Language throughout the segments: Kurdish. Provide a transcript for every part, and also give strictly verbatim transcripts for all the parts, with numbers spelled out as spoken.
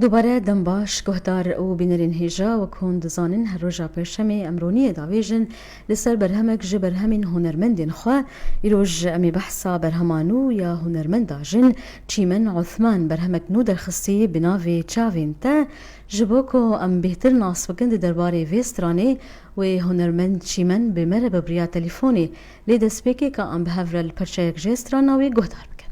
Dubare dem baş, guhdar û bînerên hêja, wek hûn dizanin, her roja pêşemê em roniyê davêjin li ser berhemek ji berhemên hunermendên xwe. Îroj em ê behsa berhema nû ya hunermenda jin Çîmen Osman berhemek nû derxistî bi navê Çavên Te. Ji bo ku em bêhtir nas bikin di derbarê vê stranê, wê hunermend Çîmen bi me re bi bi riya telefonê. Lê destpêkê ka em bi hev re li perçeyek jê strana wê guhdar bikin.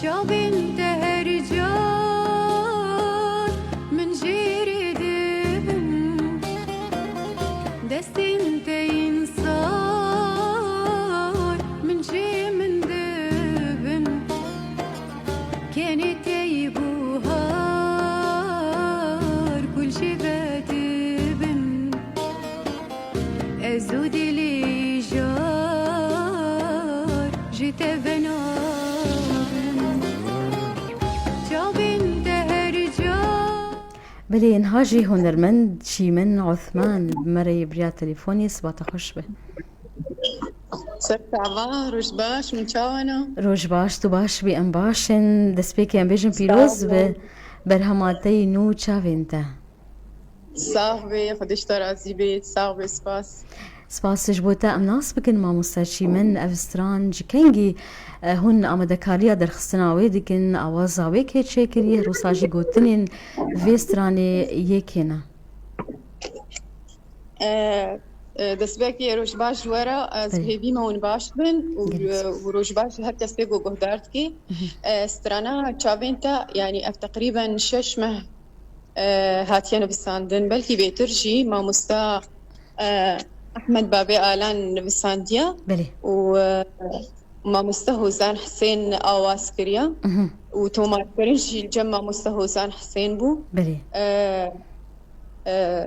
Çavên te her car min jê re dibin, destên te însar min jê min dibin. Kenê tey buhar gul ji ve dibin. Ez û dilê jar ji te ve nabin. Çavên te her car. Belê, niha jî hunermend Çîmen Osman bi me re yê bi riya telefonê, siba te xweş be. Ser çava, roj baş, hûn çawa ne? Roj baş, tu baş bî, em baş in. Destpêkê em bêjin pîroz be berhema te yî nû Çavên Te. Sax bê, Xwedê ji te razî bê, sax bê, spas. Spas ji bo te. Em nas bikin mamoste Çîmen, ev stran ji kengî, e, hûn amadekariya derxistina wê dikin, awaza wê kê çêkiriye, her wisa jî gotinên vê stranê yê kê ne? E, e, destpêkê roj baş ji we re, ez Belê. Hêvî me hûn baş bin û, Gelek. E, û roj baş ji her kesê ku guhdar dikê. Mhm. E, strana Çavên Te, yanî ev teqrîben şeş meh, e, hatiye nivisandin. Belkî bêtir jî mamosta, e, Ehmed Babê Alan nivisandiye Belê. Û, e, mamosta Hozan Hisên awaz kiriye Mhm. Û tomarkirin jî li cem mamosta Hozan Hisên bû. Belê. E, E,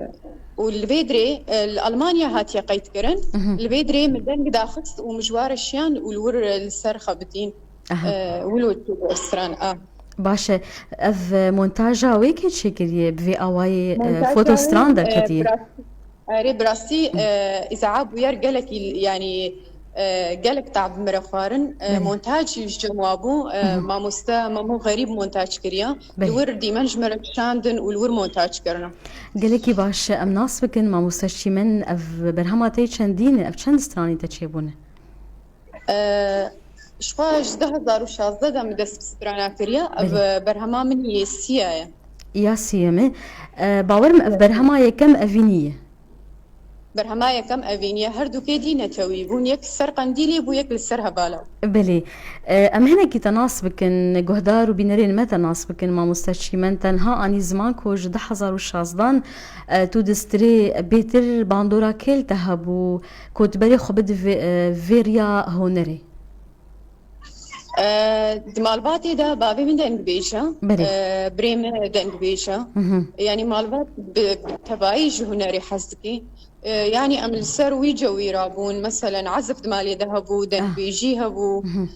û li vê dirê, e, li Almanya hatiye qeydkirin. Mhm. Li vê dirê min deng daxist û min ji wa re şiyan û li wir, e, li ser xebitîn. Aha. E, wilo çû stran a. Baş e. Ev, e, montaja wê kê çêkiriye? Bi vê awayê, e, Montaja foto wê, stran e, derketiye? Bi rastî, erê, bi rastî, Hı. e, îzaa bûyer gelekî, yanî, e, gelek tab min re xwarin. E, Belê. Montaj jî ji cem wa bû. E, Hı hı. Mamoste Memo Xerîb montaj kiriye. Belê. Li wir dîmen ji me re kişandin û li wir montaj kirine. Gelekî baş, em nas bikin, mamoste Çîmen, ev berhema te yê çendîn e, ev çend stranî te çêbûne? E, ji xwe ji du hezar û şazdeh de min dest bi strana kiriye. Ev Belê. Berhema min yê siya ye. Ya siyem e. E, bawer me ev berhema yekem evînî ye. Berhema yekem evînî ye, her dukê dî netewî bûn, yek li ser qendîlê bû, yek li ser hevala. Belê. E, em hinekî te nas bikin, guhdar û bînerên me te nas bikin, mamoste Çîmen, te niha anî ziman ku ji du hezar û şazdan, e, tu di strê bêtir bandora kê li te hebû, ku tu berê xwe bidî vê, e, vê riya hunerê? E, di malbatê de bavê min dengbêj e. Belê. E, birê min dengbêj e. Hı hı. Yanî malbat bi, bi tevayî ji hunerê hez dike. E, yanî em li ser wî cewîra bûn. Meselen, ezif di malê de hebû, Ah. dengbêjî hebû. Hı hı.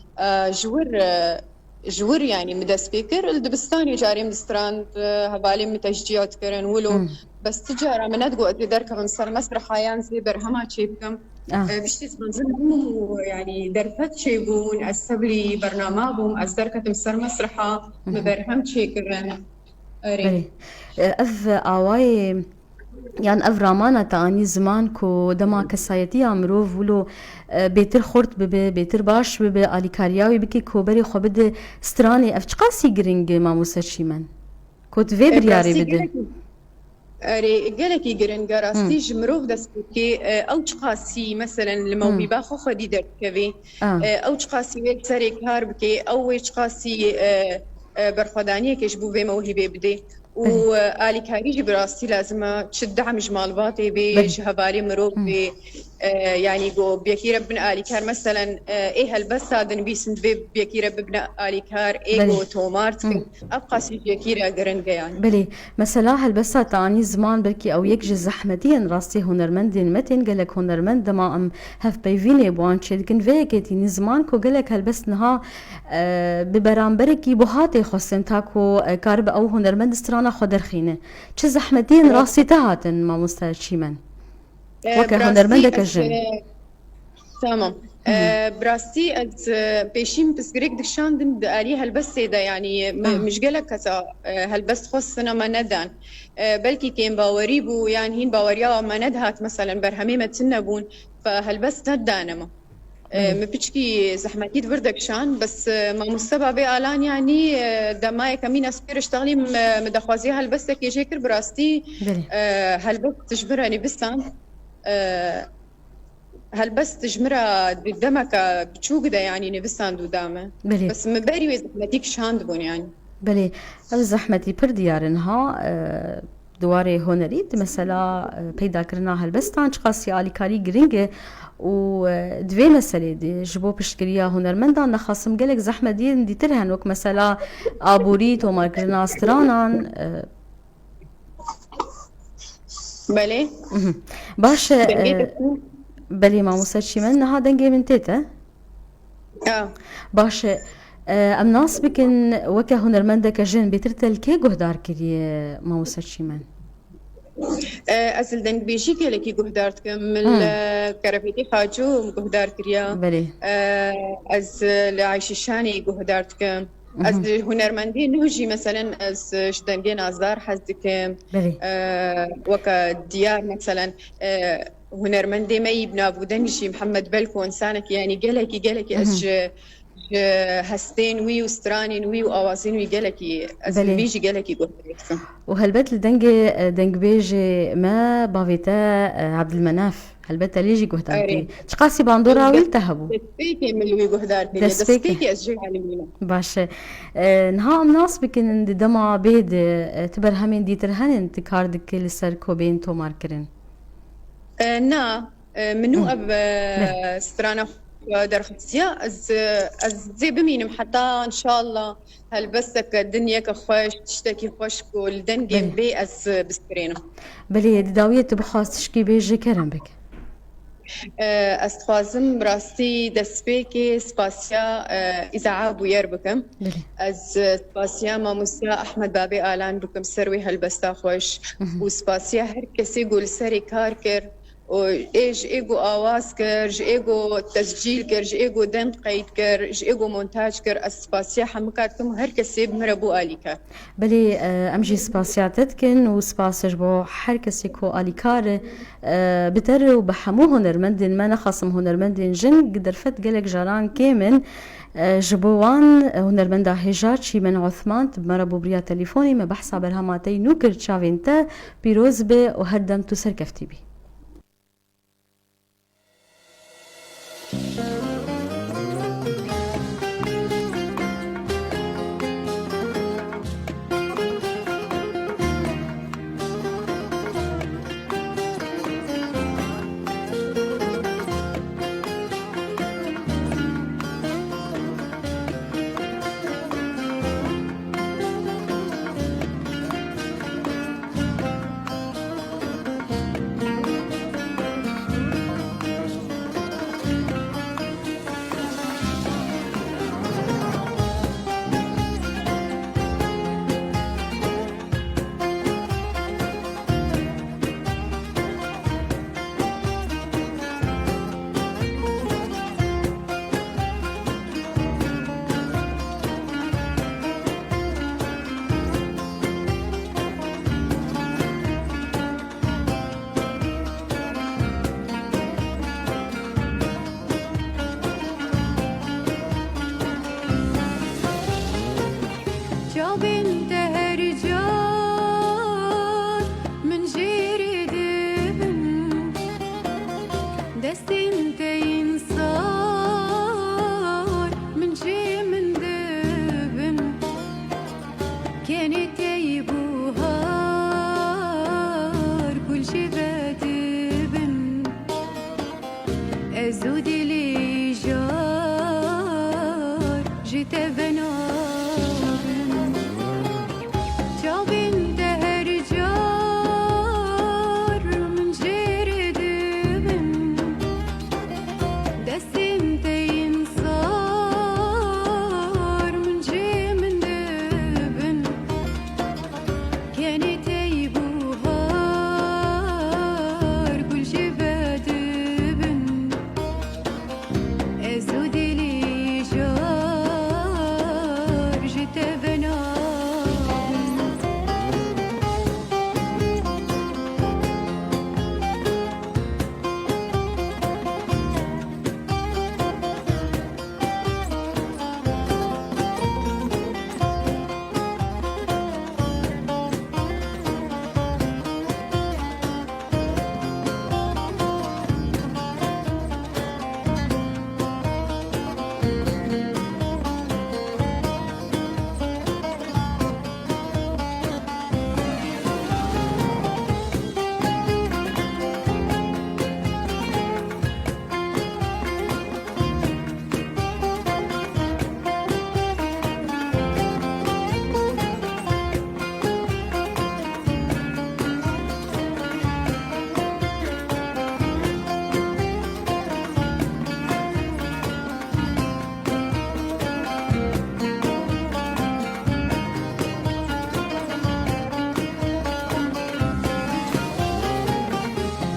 E, ji wir, e, ji wir, yanî min dest pê kir. Li dibistanê carê min distrand, e, hevalên min teşcî dikirin. Wilo Hı. Bes ti cara min nedigot ez ê derkevim ser mesreha yan zê berhema çê bikim. Ah. E, piştî ez mezin bûm û, yanî, derfet çêbûn, ez tevlî bernama bûm, ez derketim ser mesreha, Hı hı. min berhem çêkirin. Erê. Belê. E, ev awayê Yan ev ramana te anî ziman ku dema kesayetiya mirov wilo, e, bêtir xurt bibe, bêtir baş bibe, alîkariya wî bike ku berê xwe bide stranê, ev çiqasî giring e, mamoste Çîmen? Ku tu vê E, bi biryarê rastî bide. gelekî, erê, gelekî giring e, rastî Hı. ji mirov dest pê bike, e, ew çiqasî, meselen, li Hı. mewhîba xwe xwedî derdikeve, Ah. e, ew çiqasî wê li serê kar bike, ew wê çiqasî, e, e, berxwedaniyekê ji bo vê mewhîbê bide. Û, Belê. e, alîkarî jî bi rastî lazim e, çi dehm ji malbatê bê, Belê. ji hevalê mirov Hı. bê, e, yanî ku bi yekî re bibin alîkar. Meselen, e, ê helbesta dinivîsin divê bi yekî re bibine alîkar, ê Belê. ku tomar dikin. Hı. Ev qasî ji yekî re giring e yanî. Belê. Mesela helbesta te anî ziman, belkî ew yek ji zehmetiyên rastî hunermendên me tên. Gelek hunermend dema em hevpeyvînê bi wan çêdikin, vê yekê tînî ziman ku gelek helbest niha, e, bi beramberekî buha tê xwestin ta ku, e, karibe ew hunermend strana xwe derxîne. Çi zehmetiyên Evet. rastî te hatin, mamoste Çîmen? E, Weke bi rastî hunermendeke ez, jin. e, Tamam. Hı hı. E, bi rastî ez, e, pêşî min pirsgirêk dikişandin di alî helbestê de, yanî me, Ah. min ji gelek kesa, e, helbest xwestin, me nedan. E, belkî kêmbawerî bû, yan hîn baweriya me nedihat, meselen berhemê me tune bûn, fe helbest nedane me. E, Belê. min piçkî zehmetî di vir de kişand, bes, e, mamoste Babê Alan, yanî, e, dema yekemîn ez pê re ştexlîm, e, min daxwaziya helbestekê jê kir, bi rastî, Belê. e, helbest ji min re nivîsand. E, Helbest ji min re di demeke biçûk de, yanî, nivîsand û da me. Belê. Bes min berî wê zehmetî kişandibûn, yanî. Belê, ev zehmetî pir diyar in ha, e, di warê hunerî, di mesela, e, peydakirina helbestan çiqasî alîkarî giring e û, e, di vê meselê de ji bo piştgiriya hunermendan nexasim gelek zehmetiyên dîtir hene, wek mesela aborî, tomarkirina stranan, e, Belê. Mhm. Baş e, Dengê e, te çû? Belê, mamoste Çîmen, niha dengê min tê te? Ya. Baş e, e, em nas bikin, weke hunermendeke jin bêtir te li kê guhdar kiriye, mamoste Çîmen? E, ez li dengbêjî gelekî guhdar dikim. Min Hmm. li Kerefêtî Xacû guhdar kiriye. Belê. E, ez li Ayşîşanê guhdar dikim. Ez Mhm. ji hunermendê nû jî, meselen, ez ji dengê Nazdar hez dikim. Belê. E, weke diyar, meselen, e, hunermendê me yî bi nav û deng jî Mihemed Belko, însanekî, yanî gelekî, gelekî ez Mhm. ji, ji hestên wî û stranên wî û awazên wî gelekî, ez Belê. li vî jî gelekî guhdar dikim. Û helbet li dengê, e, dengbêjê me bavê te, e, Abdulmenaf. Helbet te lê jî guhdar Erê. kiriye. Çiqasî bandora wî li te hebû? Destpêkê min li wî guhdar kiriye. Destpêkê. Destpêkê ez jê alimî me. Baş e. E, niha em nas bikin di dema bê de, e, tu berhemên dîtir henin, tu kar dikî li ser ku bên tomarkirin? E, na, e, min nû Hı. ev, e, Ne. strana xwe derxistiya. Ez, e, ez zê bimînim heta înşallah helbesteke din yeke xweş, tiştekî xweş ku li dengê Belê. bê ez, e, bispirênim. Belê, di dawiyê tu bixwast tişkî bêjî, kerem bike. E, ez dixwazim bi rastî destpêkê spasiya, e, Îza'a Bûyer bikim. Belê. Ez, e, spasiya mamoste Ahmed Babê Alan bikim ser wê helbesta xweş Mhm. û spasiya her kesê ku li serê kar kir û ê ji ê ku awaz kir, ji ê ku tescîl kir, ji ê ku deng qeyd kir, ji ê ku montaj kir. Ez spasiya hemika dikim û her kesê bi min re bû alîkar. Belê, e, em jî spasiya te dikin û spas ji bo her kesê ku alîkar e, e, bi te re û bi hemû hunermendên me, nexasim hunermendên jin, derfet gelek caran kêm in. E, ji bo wan, e, hunermenda hêja Çîmen Osman, tu bi me re bû bi riya telîfonê, me behsa berhema te yî nû kir, çavên te pîroz be û her dem tu serkeftî bî. Tên sar min cê min dibin, kenê tey buhar gul jê vedibin. Ez û dilê jar ji te venabin. Çavên te her car min jê re dibin. Destên te yên sar min cê min dibin. Kenê tey buhar gul jê vedibin. Ez û dilê jar ji te venabin.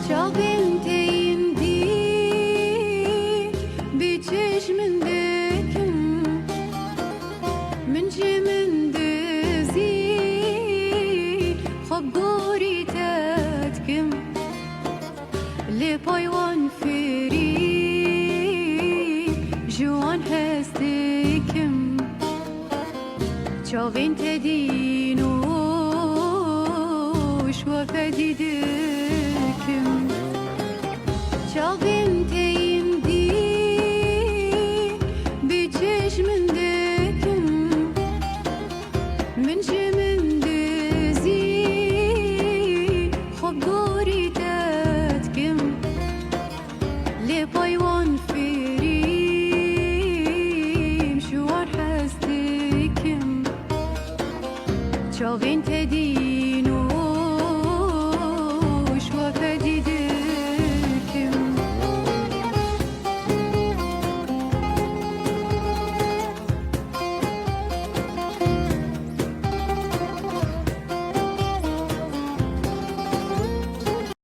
Çavên te yên dî bi çeşmin dikin. Min cê min dizî xwe bi gorî te dikim. Lê pay wan firî ji wan hez dikim. Çavên te dîn û ji we fedî dikim. Çavên te yên dî bi çeşmin dikim. Min ji min dizî xwe bi gorî te dikim. Lê pay wan firîm ji wan hez dikim. Çavên te dî